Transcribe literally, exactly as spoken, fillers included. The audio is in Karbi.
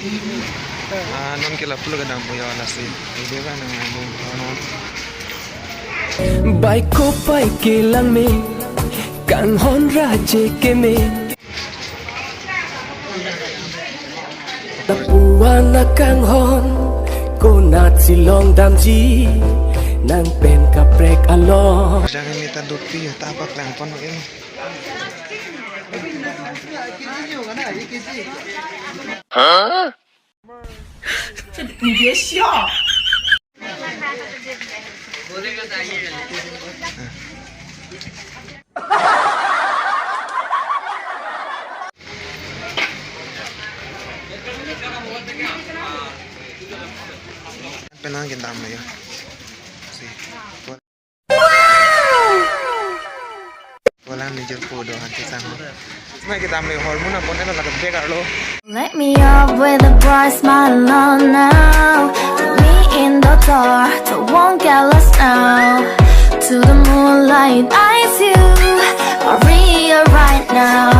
Ah, non ke lapulo kedam pu ya lasi. Ide ba nang nang non. Bai kopai kelang me, kanghon raje keme. Lapu-an akanghon, konatsi longdamji, nang pen kaprek along. Jangan minta dupi ya, tak apa kelang pon ini. Penang kedam ya. Si. Walang nijor podo han kesang ho. Sima kedam le hormone pon elo lake bek arlo. Light me up with a bright smile on now. Put me in the dark, don't won't get lost now. To the moonlight, eyes you, Maria right now.